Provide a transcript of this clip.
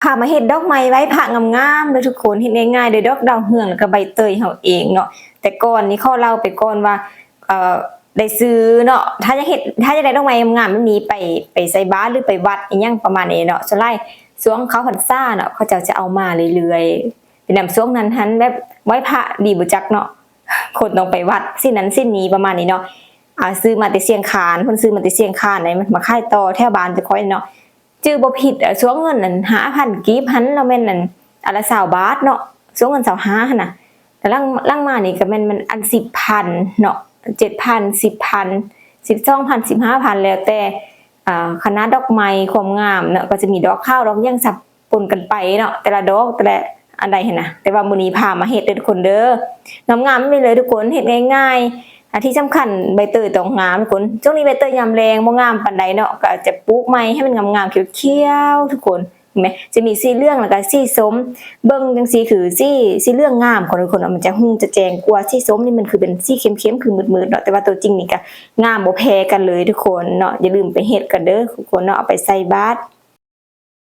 ພາມາເຮັດດອກໄມ້ໄຫວ້ພະງາມໆເດີທຸກຄົນ, ເຮັດງ່າຍໆ ໂດຍດອກດາວເຮືອງ ແລ້ວກໍໃບເຕີຍເຮົາເອງເນາະ. ແຕ່ກ່ອນນີ້ຂໍເລົ່າໄປກ່ອນວ່າ ເອີ ໄດ້ຊື້ເນາະ, ຖ້າຢາກເຮັດ ຖ້າຢາກໄດ້ດອກໄມ້ງາມໆແບບນີ້ ໄປ ໄປໃສ່ບາດ ຫຼື ໄປວັດອີ່ຫຍັງປະມານນີ້ເນາະ. ສ່ວນຫຼາຍຊ່ວງເຂົ້າພັນສາເນາະ ເຂົາເຈົ້າຈະເອົາມາເລື້ອຍໆ ເປັນນຳຊ່ວງນັ້ນຫັ້ນ ແບບໄຫວ້ພະດີບໍ່ຈັກເນາະ, ຄົນຕ້ອງໄປວັດ ສິນນັ້ນສິນນີ້ປະມານນີ້ເນາະ. ອ່າ ຊື້ມາແຕ່ຊຽງຄານ ເພິ່ນຊື້ມາແຕ່ຊຽງຄານ ໄດ້ມາຂາຍຕໍ່ແຖວບ້ານເຈົ້າຂ້ອຍເນາະ. ຈື່ບໍ່ຜິດ ເອີ ຊ່ວງເງິນນັ້ນ ຫ້າພັນກີບຫັ້ນ ລະແມ່ນອັນ ອັນລະຊາວບາດເນາະ, ຊ່ວງເງິນຊາວຫ້າຫັ້ນນະ. ແລ້ວຫຼັງ ຫຼັງມານີ້ກໍແມ່ນ ມັນອັນສິບພັນເນາະ, ເຈັດພັນ ສິບພັນ ສິບສອງພັນ ສິບຫ້າພັນ ແລ້ວແຕ່ ອ່າ ຂະໜາດດອກໄມ້ ຄວາມງາມເນາະ, ກໍຈະມີດອກຂາວ ດອກຫຍັງສັບປົນກັນໄປເນາະ ແຕ່ລະດອກ ແຕ່ລະອັນໃດຫັ້ນນະ. ແຕ່ວ່າມື້ນີ້ພາມາເຮັດເດີທຸກຄົນເດີ ງາມໆແບບນີ້ເລີຍທຸກຄົນ, ເຮັດງ່າຍໆ. ອ່າ ທີ່ສຳຄັນໃບເຕີຍຕ້ອງງາມທຸກຄົນ. ຊ່ວງນີ້ໃບເຕີຍຍາມແລ້ງບໍ່ງາມປານໃດເນາະ, ກໍຈະປູກໃໝ່ໃຫ້ມັນງາມໆ ຂຽວໆ ທຸກຄົນ. ເຫັນໄໝ? ຈະມີສີເຫຼືອງ ແລ້ວກໍສີສົ້ມ. ເບິ່ງຈັ່ງຊີ້ຄືສີ ສີເຫຼືອງງາມຂອງທຸກຄົນເນາະ, ມັນຈະຮຸ່ງຈະແຈ້ງກວ່າ. ສີສົ້ມນີ້ມັນຄືເປັນສີເຂັ້ມໆ ຄືມືດໆເນາະ, ແຕ່ວ່າຕົວຈິງນີ້ກໍງາມບໍ່ແພ້ກັນເລີຍທຸກຄົນເນາະ. ຢ່າລືມໄປເຮັດກັນເດີທຸກຄົນເນາະ, ເອົາໄປໃສ່ບາດ.